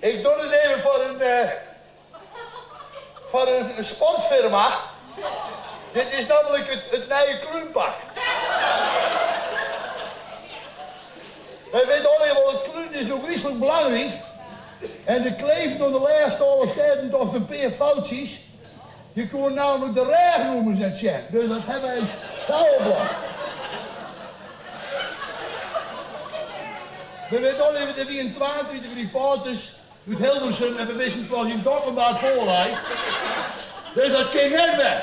Ik doch it even foar in, eh, foar in sportfirma. Dit is namelijk it nije klúnpak. Wy witte allegear wol, it klún is ôfgryslik belangryk. En der kleefden oan de lêste Alvestêdentocht in pear foutsjes. Je koene namelijk de rêchnûmers net sjen, dus dat hawwe wy sa oplost. We witte allegear, der wiene 32 reporters út Hilversum en we wisten pas yn Dokkum wa't foarlei. Dus dat kin net wer.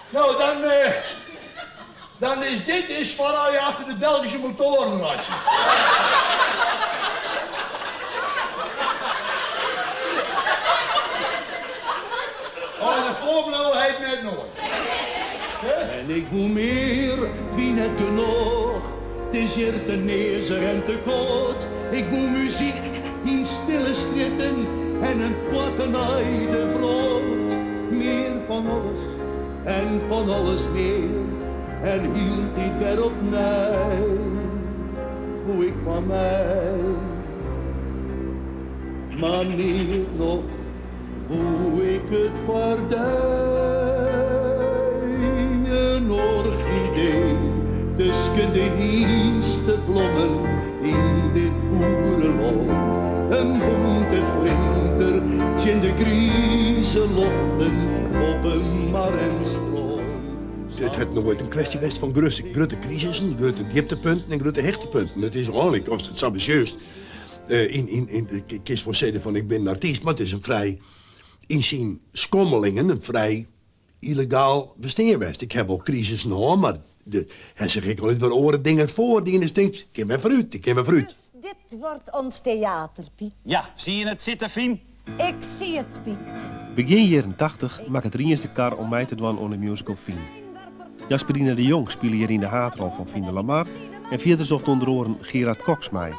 No, dan, eh, dan is dit is foar as je achter de Belgische motoren reitsje. As je derfoar bliuwe, ha je it net nedich. En ik woe mear, 't wie net genoch. 't Is hjir te neazich en te kâld. Ik woe muzyk yn stille strjitten en in poarte nei de wrâld. Mear fan alles en fan alles mear en hieltyd wer opnij woe ik fan my. Mar mear noch woe ik it foar dy. In orchidee tusken de hynsteblommen yn dit boerelân. In bûnte flinter tsjin de grize loften op in mar en strân. It hat noait in kwestje west fan grutte, grutte krisissen, grutte djiptepunten en grutte hichtepunten. It is eigentlik, ast it sa besjochst, yn, yn, yn, kinst wol sizze fan ik bin in artyst, mar it is in frij, yn syn skommelingen, in frij yllegaal bestean west. Ik ha wol krisissen hân, mar der ha sich ek altyd wer oare dingen foardien. Dus tinkt, ik kin wer foarút, ik kin wer foarút. Dus dit wordt ons theater, Piet. Ja, zie je het zitten, Fien? Ik zie het, Piet. Begjin jierren tachtich makket Rients de kar om mei te dwaan oan de musical Fien. Jasperina de Jong spile hjiryn de haadrol fan Fien de Lamar en fierders docht ûnder oaren Gerard Cox mei.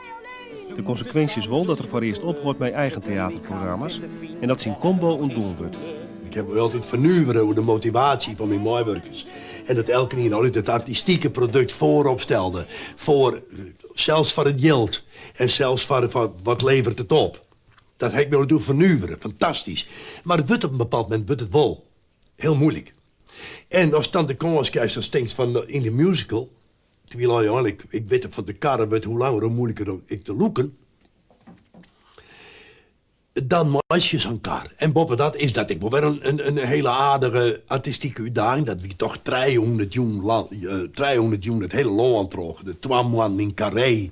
De konsekwinsje is wol dat er foarearst ophâldt mei eigen teaterprogramma's en dat syn kombo ûntbûn wurdt. Ik ha my altyd fernuvere oer de motivaasje fan myn meiwurkers en dat elkenien altyd it artistike produkt foarop stelde, foar, sels foar it jild en sels foar wat leveret it op. Dat ha ik my altyd oer fernuvere, fantastysk. Mar it wurdt op in bepaald momint wurdt it wol hiel muoilik. En ast dan de kâns krijst, ast tinkst fan yn de musical, terwyl eigentlik ik wit fan de karre wurdt hoe langer hoe moeiliker ek te lûken, dan meitsje je sa'n kar. En boppedat is dat ek wol wer in hiele aardige artistike útdaging. Dat wie toch 300 jûn, 300 jûn it hiele lân troch, de twa moannen yn Carré.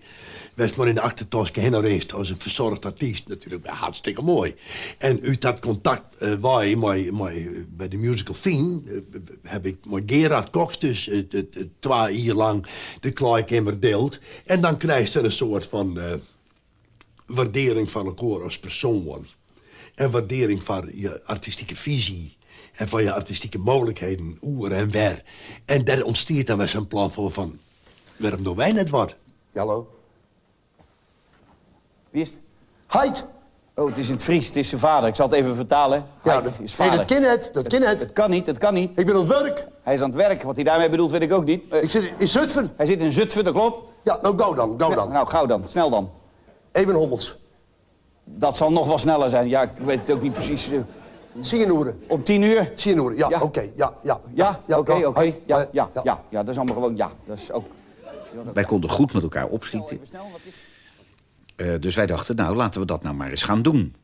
Wêr'tst mar yn de achtertaske hinne rinst as in fersoarge artyst, natuerlik hartstikke moai. En út dat kontakt wei mei, mei by de musical Fien haw ik mei Gerard Cox dus twa jier lang de klaaikeamer dield. En dan krijst der in soart fan waardering foar elkoar as persoan. En waardering foar je artistike fisy en foar je artistike mooglikheden oer en wer. En dêr ûntstiet dan wer sa'n plan foar fan wêrom dogge wy net wat? Hallo. Wie is het? Heit! Oh, het is in het Fries, het is zijn vader. Ik zal het even vertalen. Ja, Heit dat, is nee, vader. dat kin net, dat kin net. Dat kan niet, dat kan niet. Ik bin oan it wurk. Hij is aan het werk. Wat hij daarmee bedoelt, weet ik ook niet. Ik sit yn Zutphen. Hij zit in Zutphen, dat klopt. Ja, no gau dan, gau dan. Nou, gauw dan, snel dan. Even hommels. Dat zal nog wel sneller zijn. Ja, ik weet het ook niet precies. Tsien oere. Om 10 uur? 10 oere, ja, Ja. oké, ja, ja. Ja, oké, oké. Hoi, Ja, hoi, ja, ja, ja, dat is allemaal gewoon ja. Dat is ook... Wij konden goed met elkaar opschieten. Even snel, wat is Dus wij dachten, nou, laten we dat nou maar eens gaan doen.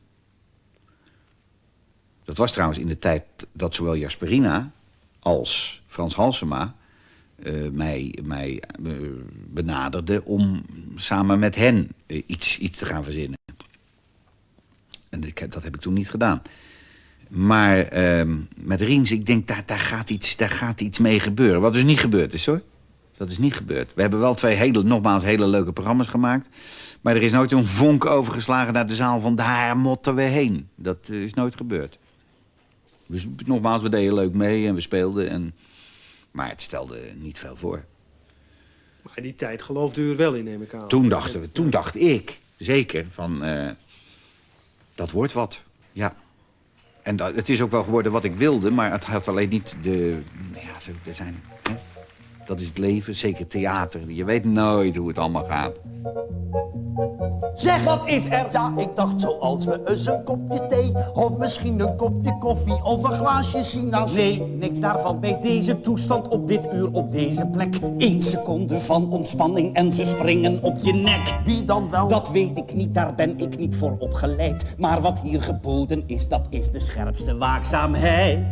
Dat was trouwens in de tijd dat zowel Jasperina als Frans Halsema mij benaderden om samen met hen iets te gaan verzinnen. En dat heb ik toen niet gedaan. Maar met Rients, ik denk, daar gaat iets mee gebeuren. Wat dus niet gebeurd is, hoor. Dat is niet gebeurd. We hebben wel twee hele, nogmaals, hele leuke programma's gemaakt. Maar er is nooit een vonk overgeslagen naar de zaal van daar moeten we heen. Dat is nooit gebeurd. Dus nogmaals, we deden leuk mee en we speelden. Maar het stelde niet veel voor. Maar in die tijd geloofde u er wel in, neem ik aan. Toen dachten we, toen dacht ik zeker van, dat wordt wat, ja. En het is ook wel geworden wat ik wilde, maar het had alleen niet de... Nou ja, zo, er zijn, hè? Dat is het leven, zeker theater. Je weet nooit hoe het allemaal gaat. Zeg, wat is er? Ja, ik dacht zoals we eens een kopje thee... of misschien een kopje koffie of een glaasje sinaas. Nee, niks daarvan. Bij deze toestand, op dit uur, op deze plek. Eén seconde van ontspanning en ze springen op je nek. Wie dan wel? Dat weet ik niet, daar ben ik niet voor opgeleid. Maar wat hier geboden is, dat is de scherpste waakzaamheid.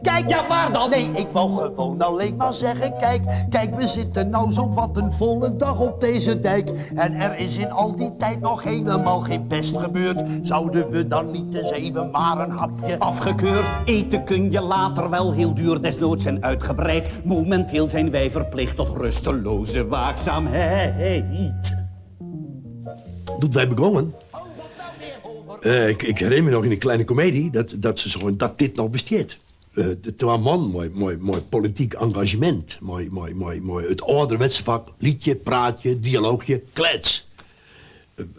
Kijk, ja, waar dan? Nee, ik wou gewoon alleen maar zeggen, kijk, kijk, we zitten nou zo wat een volle dag op deze dijk. En er is in al die tijd nog helemaal geen pest gebeurd. Zouden we dan niet eens even maar een hapje... Afgekeurd, eten kun je later wel heel duur, desnoods en uitgebreid. Momenteel zijn wij verplicht tot rusteloze waakzaamheid. Toen wij begonnen. Ik herinner me nog in een kleine komedie dat ze zo dat dit nog bestaat. De twee man, mooi, mooi, mooi politiek engagement. Mooi, mooi, mooi, mooi. Het ouderwetse vak, liedje, praatje, dialoogje, klets.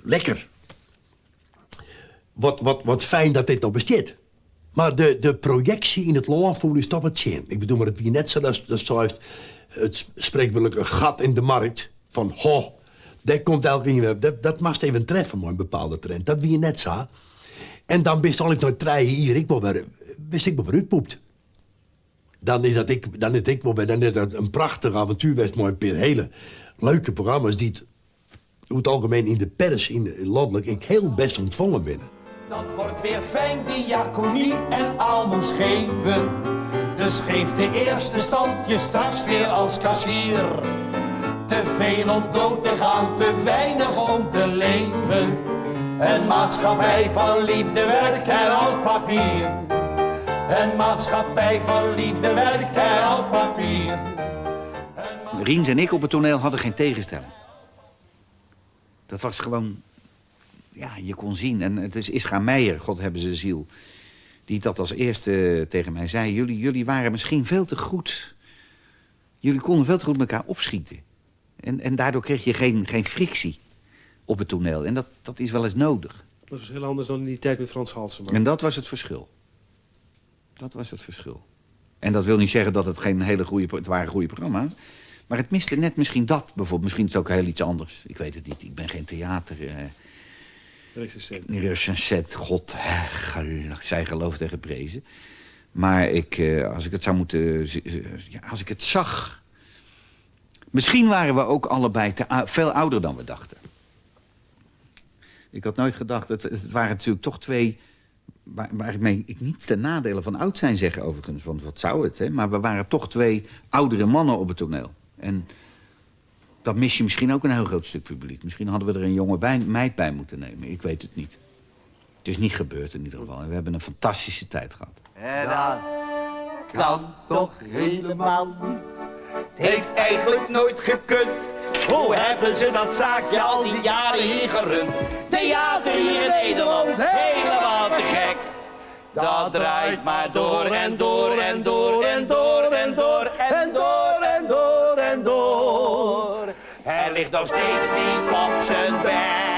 Lekker. Wat fijn dat dit nog bestaat. Maar de projectie in het loonvoer is toch wat zin. Ik bedoel, maar het wie net zo, dat is het spreekwoordelijke gat in de markt van ho, daar komt elke keer, dat mag even treffen, maar een bepaalde trend. Dat wie je net zo. En dan wist al ik nooit treien hier, ik wel weer, wist ik wel weer uitpoept. Dan is dat ik, dan is ik wel weer, dan is dat een prachtig avontuur geweest, maar een paar hele leuke programma's die het, hoe het algemeen in de pers, in landelijk, ik heel best ontvangen binnen. Dat wordt weer fijn diaconie en aalmoes geven. Dus geef de eerste stand je straks weer als kassier. Te veel om dood te gaan, te weinig om te leven. Een maatschappij van liefde, werk en oud papier. Een maatschappij van liefde, werk en oud papier. Rients en ik op het toneel hadden geen tegenstelling. Dat was gewoon... Ja, je kon zien. En het is Ischa Meijer, God hebben ze ziel, die dat als eerste tegen mij zei. Jullie waren misschien veel te goed. Jullie konden veel te goed met elkaar opschieten. En daardoor kreeg je geen frictie op het toneel. En dat is wel eens nodig. Dat was heel anders dan in die tijd met Frans Halsema. En dat was het verschil. Dat was het verschil. En dat wil niet zeggen dat het geen hele goede... Het waren goede programma's. Maar het miste net misschien dat bijvoorbeeld. Misschien is het ook heel iets anders. Ik weet het niet. Ik ben geen theater... Recensent. Recensent. God, hè, zij gelooft en geprezen. Maar ik, als ik het zou moeten... Ja, als ik het zag... Misschien waren we ook allebei veel ouder dan we dachten. Ik had nooit gedacht... Het waren natuurlijk toch twee... Waarmee ik niet ten nadele van oud zijn zeggen overigens. Want wat zou het, hè? Maar we waren toch twee oudere mannen op het toneel. En dat mis je misschien ook een heel groot stuk publiek. Misschien hadden we er een jonge meid bij moeten nemen. Ik weet het niet. Het is niet gebeurd in ieder geval. En we hebben een fantastische tijd gehad. En dat kan toch helemaal niet. Het heeft eigenlijk nooit gekund. Hoe hebben ze dat zaakje al die jaren hier gerund? Theater hier in Nederland, helemaal te gek. Dat draait maar door en door en door en door en door en door en door en door. Hij ligt nog steeds niet op zijn bed.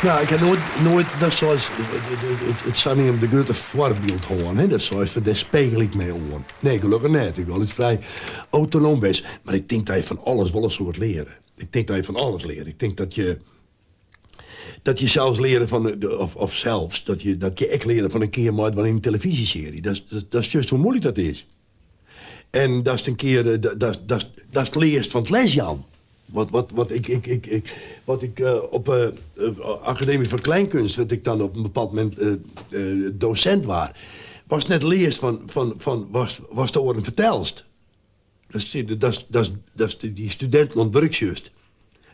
Ja, ik heb nooit dat zoals het zijn om de grote voorbeeld horen, hè? Dat zoals daar spiegel ik mee om. Nee, gelukkig niet. Ik wil het vrij autonoom wezen. Maar ik denk dat je van alles wel een soort leren. Ik denk dat je van alles leert. Ik denk dat je zelfs leren van of zelfs dat je echt leren van een keer maar wel in een televisieserie. Dat is juist hoe moeilijk dat is. En dat is een keer dat is het leerst van het les, Jan. Wat ik op Academie van Kleinkunst, dat ik dan op een bepaald moment docent was, was net leerst van was de oren vertelst. Dat is die studenten aan het werk juist.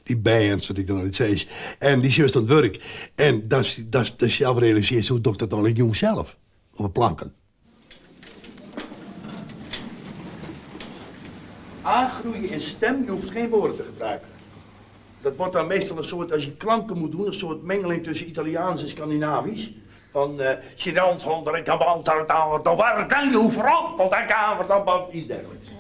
Die bands, wat ik dan altijd zei. En die juist aan het werk. En dat is zelf realiseert, hoe doet dat dan ik jong zelf? Op de planken. Aangroeien in stem, je hoeft geen woorden te gebruiken. Dat wordt dan meestal een soort, als je klanken moet doen, een soort mengeling tussen Italiaans en Scandinavisch. Van iets dergelijks.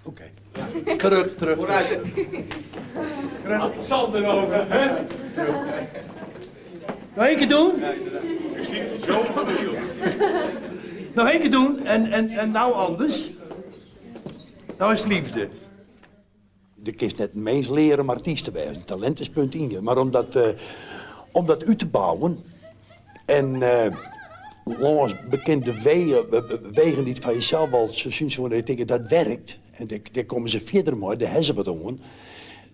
Oké. Terug, terug. Vooruit. Zand erover, hè? Nog één keer doen? Nog één keer doen en, en, en nou anders. Nou is het liefde. De kist net mens leren om artiest te wezen. Talent is punt in je. Maar om dat, eh, om dat uit te bouwen en eh langs bekende wegen, wegen die het van jezelf al zo zien, zo dat je denkt, dat werkt. En daar, daar komen ze verder mee, daar hebben ze wat aan.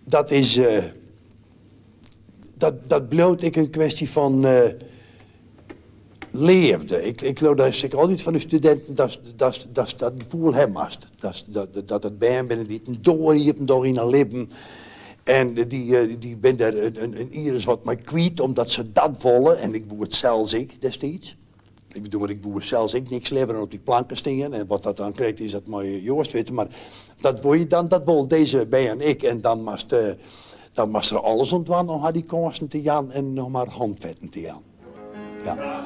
Dat is, eh, dat, dat bloot ik een kwestie van eh, leefde. Ik, ik geloof dat ik altijd van de studenten dat, dat, dat, dat gevoel hebben moest. Dat, dat, dat het bij binnen die een doorhiepen door in haar lippen. En die, eh, die ben daar een, een, een iris wat mij kwijt omdat ze dat willen. En ik woe het zelfs ik destijds. Ik bedoel, ik woe zelfs ik niks leveren op die planken stingen. En wat dat dan krijgt is dat mooie Joost weten. Maar dat wil je dan, dat wil deze bij en ik. En dan moest, eh, dan moest er alles ontwan om haar die kansen te Jan en nog maar handvetten te Jan. Ja.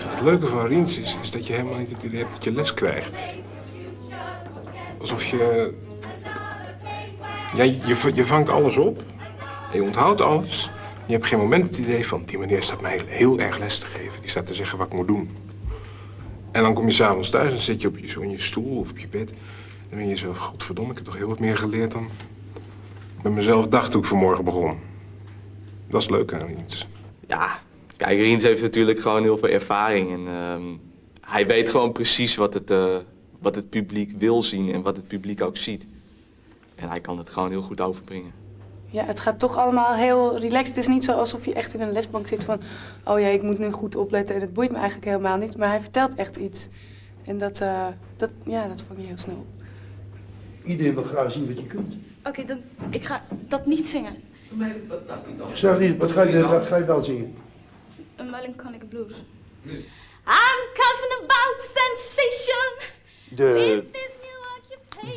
Het leuke van Riens is, is dat je helemaal niet het idee hebt dat je les krijgt. Alsof je... Ja, je, je vangt alles op en je onthoudt alles. Je hebt geen moment het idee van, die meneer staat mij heel erg les te geven. Die staat te zeggen wat ik moet doen. En dan kom je s'avonds thuis en zit je op je, zo in je stoel of op je bed. Dan ben je zo, godverdomme, ik heb toch heel wat meer geleerd dan ik met mezelf dacht toen ik vanmorgen begon. Dat is leuk aan Riens. Ja, kijk, Riens heeft natuurlijk gewoon heel veel ervaring. En ehm, hij weet gewoon precies wat het, eh, wat het publiek wil zien en wat het publiek ook ziet. En hij kan het gewoon heel goed overbrengen. Ja, het gaat toch allemaal heel relaxed. Het is niet zo alsof je echt in een lesbank zit van... oh ja, ik moet nu goed opletten en het boeit me eigenlijk helemaal niet. Maar hij vertelt echt iets. En dat, eh, dat, ja, dat vang je heel snel op. Iedereen wil graag zien wat je kunt. Oké, dan ik ga dat niet zingen. Zeg niet, wat ga je, wat ga je wel zingen? Een melancholic blues. I'm cussing about sensation. De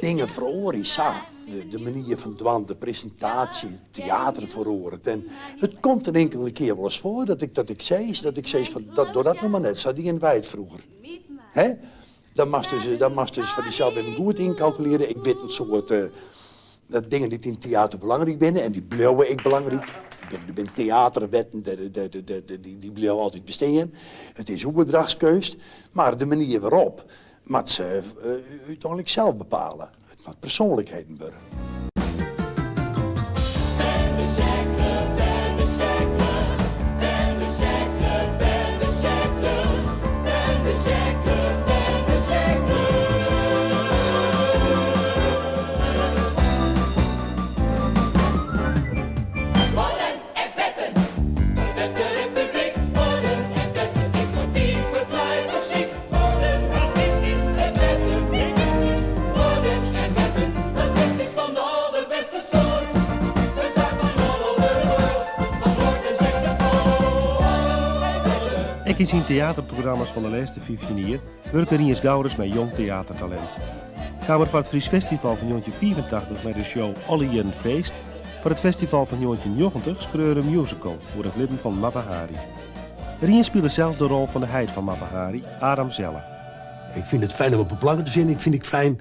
dingen veroren, sa. De, de manier van dwan, de presentatie, het theater veroren. En het komt een enkele keer wel eens voor dat ik, dat ik zei, dat ik zei van, dat, door dat nog maar net, zat die in wijd vroeger. Hè? Dat mag dus, dat mag dus van jezelf even goed incalculeren. Ik weet een soort eh, dat dingen die in het theater belangrijk zijn en die blijven ik belangrijk. Er zijn theaterwetten, de, de, de, de, de- die, die blijven altijd bestaan. Het is bedragskeus, maar de manier waarop moet ze eh, uiteindelijk zelf bepalen. Het moet persoonlijkheden worden. Woorden en wetten, met de republiek. Woorden en wetten is motief, verkleid of chic. Woorden is business en wetten is business. Woorden en wetten, dat is business van de allerbeste soort. Een zaak van all over the world, van woord en zegt het Ik is in theaterprogramma's van de laatste 15 jaar werken Riens Gauris met jong theatertalent. Kamer van het Fries Festival van 1984 met de show Alle Jaren Feest. Voor het festival van 1990 schreeuwde een musical voor het leven van Mata Hari. Rien speelde zelfs de rol van de heid van Mata Hari, Adam Zelle. Ik vind het fijn om op een plank te zitten. Ik vind het fijn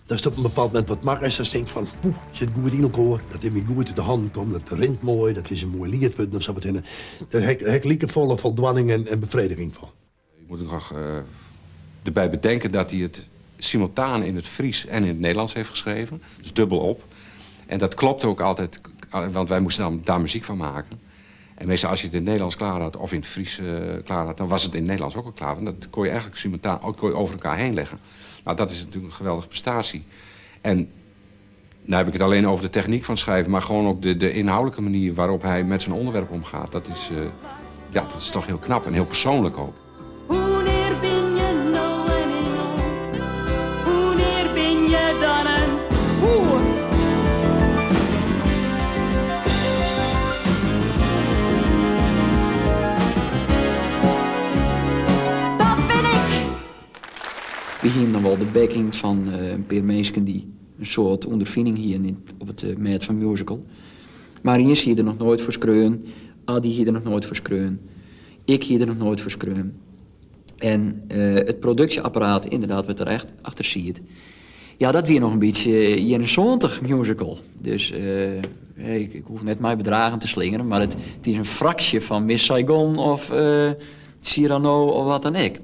dat het op een bepaald moment wat makkelijker is. Dat je denkt van, poeh, zit goed in elkaar. Dat heeft me goed in de handen komt. Dat rint mooi. Dat is een mooi lied wordt of zo wat in. Daar heb ik- heb ik lieke volle voldwanning en, en bevrediging van. Je moet nog eh, erbij bedenken dat hij het simultaan in het Fries en in het Nederlands heeft geschreven. Dus dubbel op. En dat klopte ook altijd, want wij moesten dan daar muziek van maken. En meestal als je het in het Nederlands klaar had of in het Fries eh, klaar had... dan was het in het Nederlands ook al klaar. Want dat kon je eigenlijk simultaan ook kon je over elkaar heen leggen. Nou, dat is natuurlijk een geweldige prestatie. En nou heb ik het alleen over de techniek van schrijven, maar gewoon ook de, de inhoudelijke manier waarop hij met zijn onderwerp omgaat. Dat is, eh, ja, dat is toch heel knap en heel persoonlijk ook. Wanneer ben je nou een engel? Wanneer ben je dan een hoer? Dat ben ik! We hienen dan wol de backing fan eh, in pear minsken dy't in soad ûnderfining hienen op it eh, mêd fan musical. Mar Rients hie der noch noait foar skreaun, Addie hie der noch noait foar skreaun, ik hie der noch noait foar skreaun. En eh, it produksjeapparaat, ynderdaad, wat der echt achter siet, ja, dat wie noch in bytsje jierren 70 musical. Dus uh, ik, ik hoech net mei bedragen te slingeren, mar it, it is in fraksje fan Miss Saigon of uh, Cyrano of wat dan ek.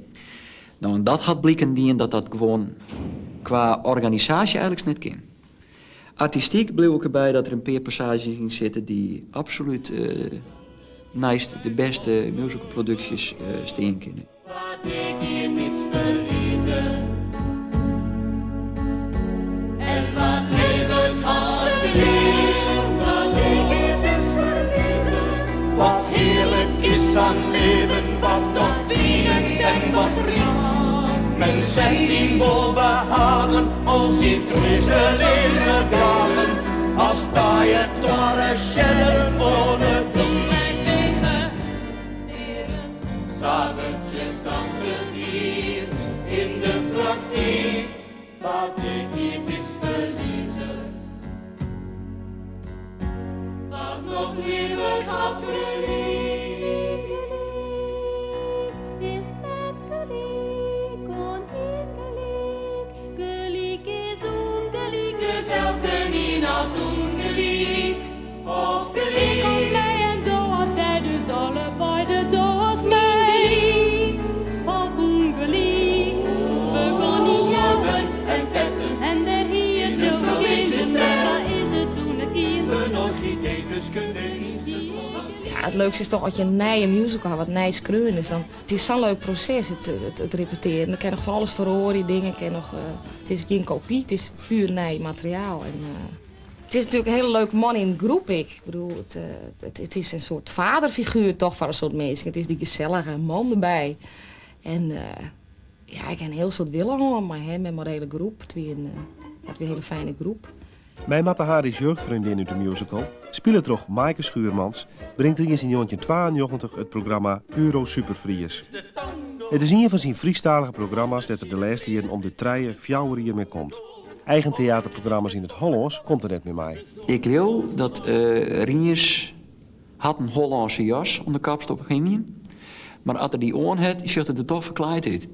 No, en dat hat bliken dien dat dat gewoan kwa organisaasje eigenlik net kin. Artistyk bliuw ik derby dat der in pear passaazjes yn sitte dy't absolút uh, neist de bêste musicalproduksjes uh, stean kinne. Wat ik het is verliezen. En wat levert als Wat ik het is verliezen. Wat heerlijk is aan leven, wat opwinnend en wat riet. Men zet in wolbehagen, al ziet deze lezer dagen. Als taaie torre schellen ohne Sabbertje 80 hier in de praktijk. Wat ik niet is verliezen. Wat nog niemand had gelijk. Is met gelijk en ongelijk. Gelijk is ongelijk. Dus elke niet had ongelijk. Of gelijk. Ik als mij en do als hij, dus allebei de do als mij. Gelijk of ongelijk. We gaan niet hebben en petten. En daar hier In de no provincie Zo is het toen het hier. Een orchidee tussen de Ja, het leukste is toch als je een nije musical had, wat nij skreaun is. Dan, it is sa'n leuk proses, it repetearjen. Dan kin noch fan alles feroarje, dingen. Kin noch, it is gjin kopy, it is puer nij materiaal. En, it is natuerlik in hiele leuke man yn in groep. Ik bedoel, it is in soart vaderfiguer toch foar in soad minsken. It is dy gesellige man derby. En ja, ik ha in hiel soad wille hân mei him en mei de hiele groep. Ja, it wie in hiele fijne groep. Mei Mata Hari's jeugdfreondin út de musical, spile troch Maaike Schuurmans, bringt Rients yn 1992 it programma Euro Super Fries. It is ien fan syn Frysktalige programma's dêr't er de lêste jierren om de 3, 4 jier mei komt. Eigen teaterprogramma's yn it Hollânsk komt er net mear mei. Ik leau dat Rients hat in Hollânske jas oan de kapstok hingjen, mar as er dy oan hat, sjocht er der dochs ferklaaid út.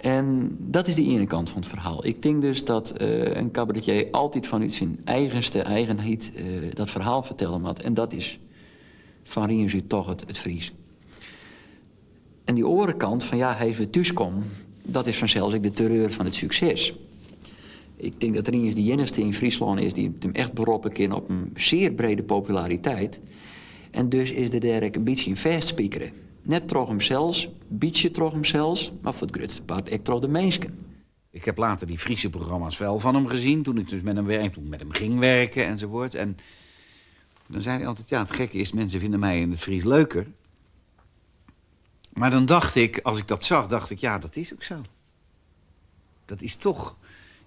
En dat is de iene kant fan it ferhaal. Ik tink dus dat in kabaretier altyd fanút syn eigenste eigenheid dat ferhaal fertelle moat. En dat is fan Rients út dochs it Frysk. En dy oare kant fan ja, hy is wer thúskommen, dat is fansels ek de terreur fan it sukses. Ik tink dat Rients de iennichste yn Fryslân is dy't him echt beroppe kin op in sear brede populariteit. En dus is er dêr ek in bytsje yn fêstspikere. Net troch himsels, bytsje troch himsels, mar foar it grutste part ek troch de minsken. Ik heb later die Friese programma's wel van hem gezien. Toen ik dus met hem, werk, toen ik met hem ging werken enzovoort. En dan zei hij altijd, ja, het gekke is, mensen vinden mij in het Fries leuker. Maar dan dacht ik, als ik dat zag, dacht ik, ja, dat is ook zo. Dat is toch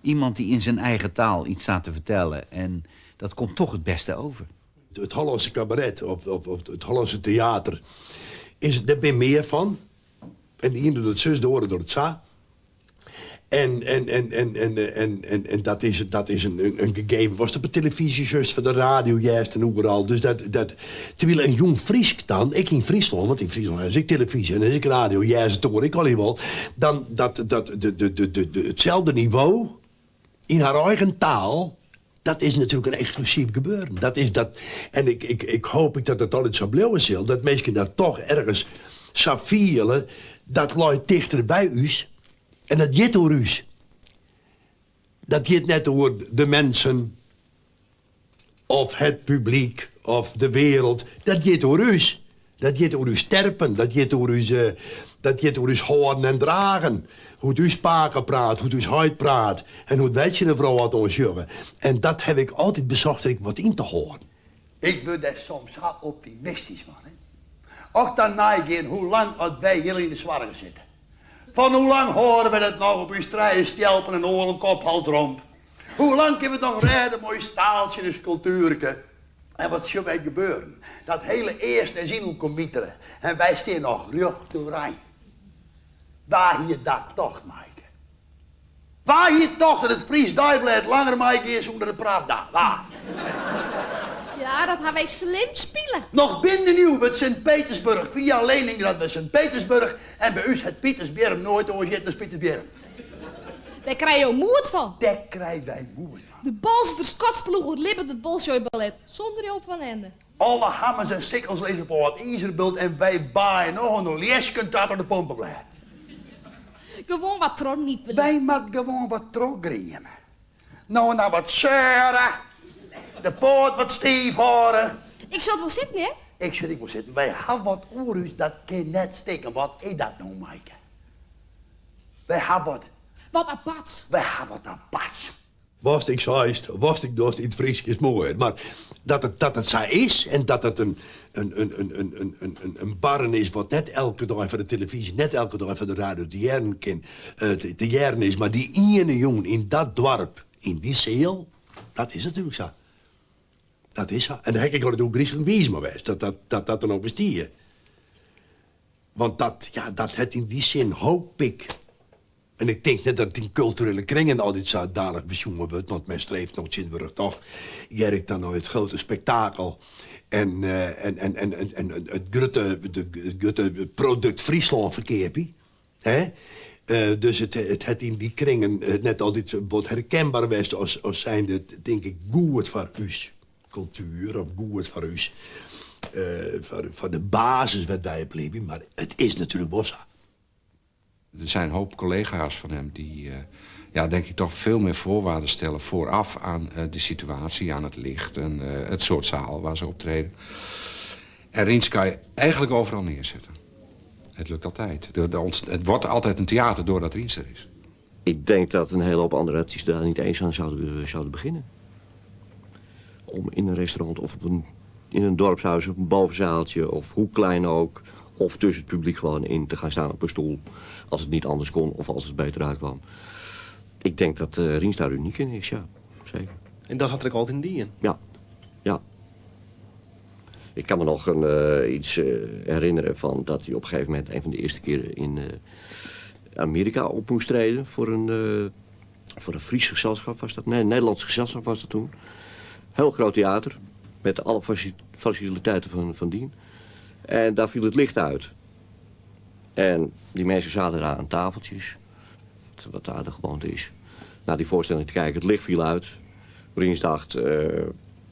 iemand die in zijn eigen taal iets staat te vertellen. En dat komt toch het beste over. It Hollânske kabaret of it Hollânske teater, is, dêr bin mear fan. En de iene docht it sus, de oare docht it sa. En dat is in gegeven. Watst op de telefyzje sjochst, foar de radio hearst en oeral. Dus dat, terwyl in jong Frysk dan, ek yn Fryslân, want yn Fryslân is ek telefyzje en is ek radio, hearst it oar ek al wol, dan dat de, itselde nivo yn har eigen taal, dat is natuerlik in eksklusyf gebeuren. Dat is dat, en ik hoopje dat it altyd sa bliuwe sil, dat minsken dat dochs ergens sa fiele, dat leit tichter by ús en dat giet oer ús. Dat giet net oer de mensen of het publyk of de wereld. Dat giet oer ús. Dat giet oer ús terpen, dat giet oer ús, dat giet oer ús hâlden en dragen. Hoe't ús pake praat, hoe't ús heit praat en hoe't wy tsjin de wrâld oansjogge. En dat haw ik altyd besocht der ek wat yn te hâlden. Ik wurd dêr soms sa optimistysk fan, hè. As dan neigean hoe lang oft wy hjir yn de soargen sitte. Fan hoe lang hâlde wy dat noch op ús trije stjelpen en oardel kop hals romp? Hoe lang kinne we it noch rêde mei ús taaltsje en ús kultuerke? En wat sjogge wy gebeuren? Dat hele easten is yn elkoar mitere en wy stean noch rjocht oerein. Wa hie dat tocht, Maaike? Wa hie tocht dat it Fries Deiblêd langer meigean soe dan de Pravda? Wa? Ja, dat ha wy slim spile. Noch binnen in iuw wurdt Sint-Petersburg fia Leningrad wer Sint-Petersburg en by ús hat Pitersbierrum noait oars hjitten as Pitersbierrum. Dêr krije jo moed fan. Dêr krije wy moed fan. De Bolster Skotsploech oerlibbet it Bolsjoj-ballet sûnder Joop van Ende. Alle hammers en sikkels lizze op âld izerbult en wy baaie noch oan de ljesken ta oan de pompeblêd. Gewoan wat trochnifelje. Wy moat gewoan wat trochgrieme. No en dan wat seure, de poat wat stiif hâlde. Ik sil it wol sitten, hear. Ik sil ek wol sitten. Wy ha wat oer ús, dat kin net stikken. Wat is dat no, Maaike? Wy ha wat. Wat aparts. Wy ha wat aparts. Watst ek seist, watst ek dochst, yn it Frysk is moai. Mar dat it, dat it sa is en dat it in, in, in, in, in, in, in, in barren is wat net elke dei foar de telefyzje, net elke dei foar de radio te hearren kin, te, te hearren is, mar dy iene jûn yn dat doarp, yn dy seal, dat is natuerlik sa. Dat is sa. En dêr ha ik ek altyd ôfgryslik wiis mei west, dat dat, dat dat der noch bestie. Want dat, ja, dat hat yn dy sin, hoop ik, En ik tink net dat it yn kulturele kringen altyd sa dalich besjoen wurdt, want men streeft no tsjintwurdich toch, hear ik dan nei it grutte spektakel en en en en en it grutte it grutte produkt Fryslân ferkeapje. Hè? Dus it it hat yn dy kringen net altyd wat herkenber west as as zijnde, tink ik, goed foar ús kultuer of goed foar ús, foar de basis wêr't wy op libje, mar it is natuerlik wol sa. Er zijn een hoop collega's van hem die, eh, ja, denk ik, toch veel meer voorwaarden stellen vooraf aan eh, de situatie, aan het licht en eh, het soort zaal waar ze optreden. En Rients kan je eigenlijk overal neerzetten. Het lukt altijd. Het wordt altijd een theater doordat Rients er is. Ik denk dat een hele hoop andere artiesten daar niet eens aan zouden beginnen. Om in een restaurant of op een, in een dorpshuis, op een bovenzaaltje of hoe klein ook... of tussen het publiek gewoon in te gaan staan op een stoel... als het niet anders kon of als het beter uitkwam. Ik denk dat uh, Rients daar uniek in is, ja. Zeker. En dat had ik altijd in dien? Ja, ja. Ik kan me nog een, uh, iets uh, herinneren van dat hij op een gegeven moment... een van de eerste keren in Amerika op moest treden voor een Fries gezelschap was dat. Nee, een Nederlands gezelschap was dat toen. Heel groot theater, met alle faciliteiten van dien. En daar viel het licht uit. En die mensen zaten daar aan tafeltjes, wat daar de gewoonte is. Naar die voorstelling te kijken, het licht viel uit. Rients dacht,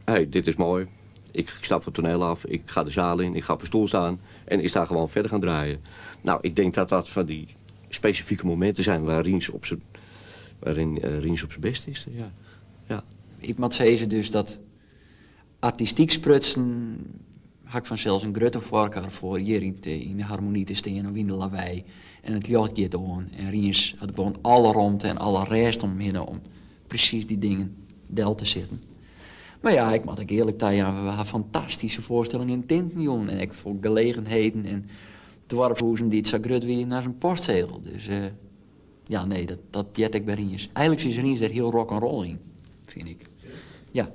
hey, dit is mooi. Ik stap van het toneel af, ik ga de zaal in, ik ga op een stoel staan... en is daar gewoon verder gaan draaien. Nou, ik denk dat dat van die specifieke momenten zijn waar Rients op zijn, waarin Rients op zijn best is. Ja. Ja. Ik moet zeggen dus dat artistiek sprutsen ha ik fansels in grutte foarkar foar hjir yn de harmonie te stean of yn de Lawei. En it ljocht giet oan en Rients hat gewoan alle romte en alle rêst om him hinne om presys dy dingen del te setten. Mar ja, ik moat ek earlik tajaan, we ha fantastyske foarstellingen yn tinten jûn en ek foar gelegenheden en doarpshûzen dy't sa grut wienen as in postsegel. Dus uh, ja, nee, dat heart ek by Rients. Eigenlik is Rients dêr hiel rock-'n-roll yn, fyn ik. Ja,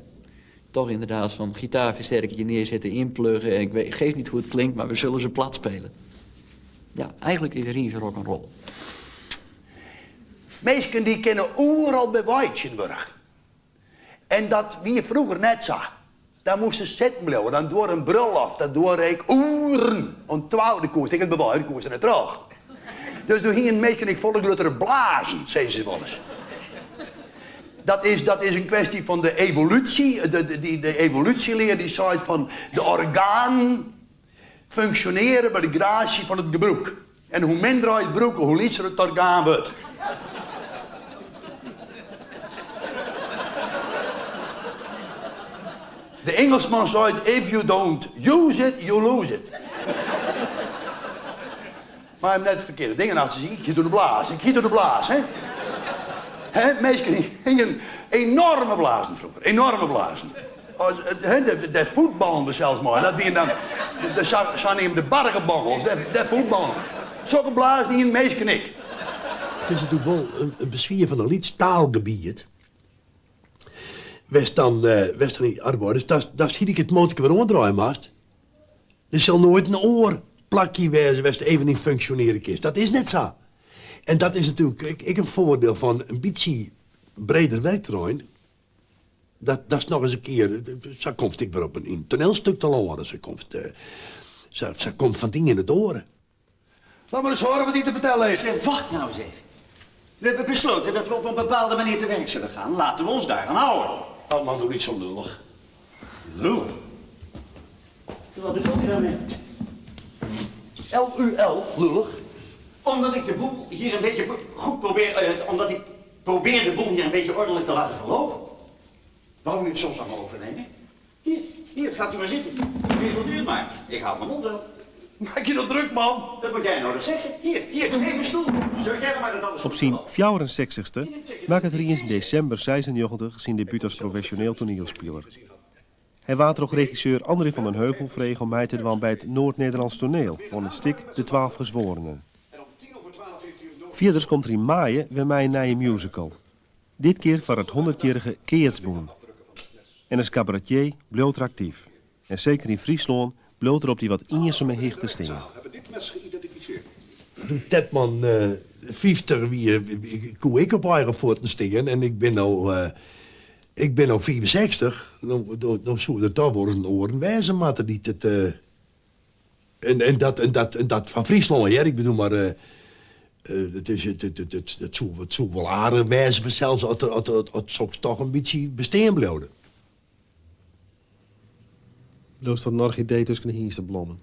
toch inderdaad van gitaarversterkertje neerzetten, inpluggen. En ik weet, geef niet hoe het klinkt, maar we zullen ze plat spelen. Ja, eigenlijk is Rients rock-'n-roll. Minsken dy kinne oeral by wei tsjintwurdich. En dat wie froeger net sa. Dan moast se sitten bliuwe, dan duorre in brulloft, dat duorre ek oeren. Oant twa oere, koest ek net by wei, koest der net troch. Dus doe hienen minsken ek folle gruttere blazen, sizze se wolris. Dat is, dat is in kwestie fan de evolúsje, de, de, de evolúsjelear dy seit fan de organen funksjonearje by de graasje fan it gebrûk. En hoe minder je it brûke, hoe lytser it orgaan wurdt. De Ingelsman seit, if you don't use it, you lose it. Maar hem net ferkearde dingen achter zich. Ik giet door de blaas, ik giet door de blaas, hè. Hè, minsken hingen enorme blazen vroeger, enorme blazen. As, hè, de voetballen we zelfs maar. Dat die dan, de, de, de bargebongels, de voetballen. Zulke blazen die in meesken ik. Het is natuurlijk wel een bezwier van een lyts taalgebiet. West dan, West dan arbeiders, dat zie ik het motorke weer omdraaien mast. Er zal nooit een oorplakje wezen waar het even niet functioneren is. Dat is net zo. En dat is natuurlijk ik een voordeel van een beetje breder werkterrein. Dat is nog eens een keer. Zo komt ik weer op een toneelstuk te loren. Ze komt, ze komt van dingen in het oren. Laat maar eens horen wat hij te vertellen heeft. Zeg, wacht nou eens even. We hebben besloten dat we op een bepaalde manier te werk zullen gaan. Laten we ons daaraan houden. Oh man, doe niet zo lullig. Lullig? Wat bedoelt u daarmee? L-U-L, lullig. Omdat ik de boel hier een beetje goed probeer... omdat ik probeer de boel hier een beetje ordelijk te laten verlopen. Waarom u het soms allemaal overnemen? Hier, hier, gaat u maar zitten. Regelt u het maar. Ik hou mijn mond wel. Maak je dat druk, man? Dat moet jij nodig zeggen. Hier, hier, neem een stoel. Zorg jij er maar dat alles Op zijn 64ste maakte hij in december 96 zijn debuut als professioneel toneelspeler. Hij water ook regisseur André van den Heuvel vreeg om mij te dwan bij het Noord-Nederlands toneel, onder het stik De 12 Gezworenen. Verder komt er in mei weer mij een nieuwe musical. Dit keer voor het 100-jarige Keertsboen. En als cabaretier bleef er actief. En zeker in Friesland bleef er op die wat eenzame hichte staan. Toen Tetman 50 wie koe ik op eigen voeten staan en ik ben nou, ik ben nou 64. Dan zou er toch wel eens een oren wijzen moeten die het, en dat van Friesland, ja, ik bedoel maar, het is, het zou wel aardig wijzen zelfs als het toch een beetje bestaan blijven. Loost dat een orchidee tussen de hingste blommen?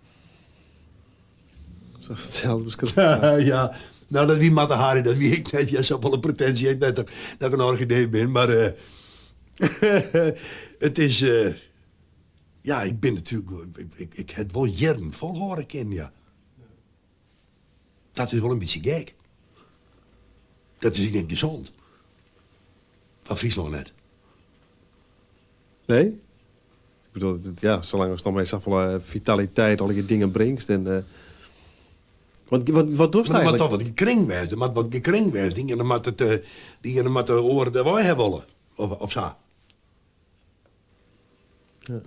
Zoals het zelf beschreven. Ja, nou dat wie Mata Hari, dat wie ik net. Jij zou wel een pretentie heeft net dat ik een orchidee ben, maar het is, ja, ik ben natuurlijk, ik heb wel jaren volhouden kunnen, ja. Dat is wel een beetje gek. Dat is niet gezond. Van Friesland net. Nee? Ik bedoel, ja, zolang als het nog maar zoveel vitaliteit, al die dingen brengt. En, wat doe je Maar eigenlijk? toch wat gekringwijs, maar wat gekringwijs, dingen met het, dingen met de oren die wij hebben willen. Of zo. Ja.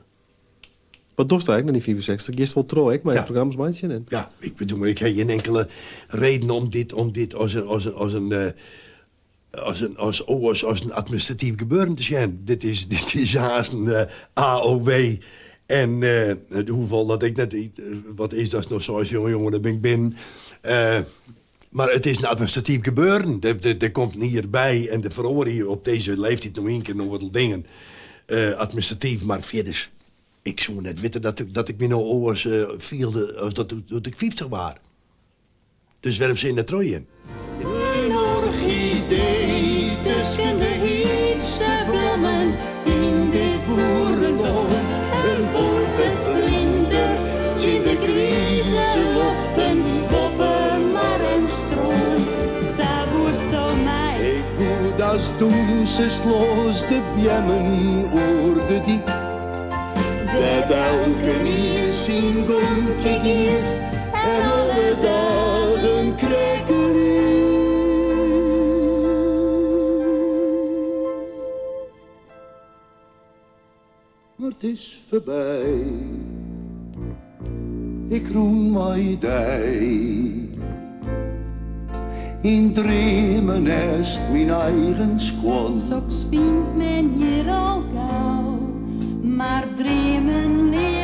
Wat doe je eigenlijk na die 64? Je is wel trouw, ik, maar je programma's maak je in. Ja, ik bedoel, maar ik heb geen enkele reden om dit als een administratief gebeuren te zijn. Dit is haast een AOW. En hoeveel dat ik net... Wat is dat nog zoals jongen, jongen, daar ben ik binnen. Maar het is een administratief gebeuren. Er komt niet erbij en de veroordeling hier op deze leeftijd nog één keer nog wat dingen. Administratief, maar verder... Ik zou net weten dat ik me nou oors vielde als dat ik 50 was. Dus waarom zijn dat trooi in? Een orchidee tussen de heetste blommen in de boerenloon. Een bonte vlinder zien de grieze loften, boppen maar en stroom. Zij mij. Ik voel dat doen ze sloos de bjemmen oor de diep. Dat elke nieuw zijn gontje giet en alle dagen krijgen. Maar het is voorbij, ik roem mij dij. In dremen est mijn eigen schoon. Soks vindt men hier al gauw. Maar dremen leert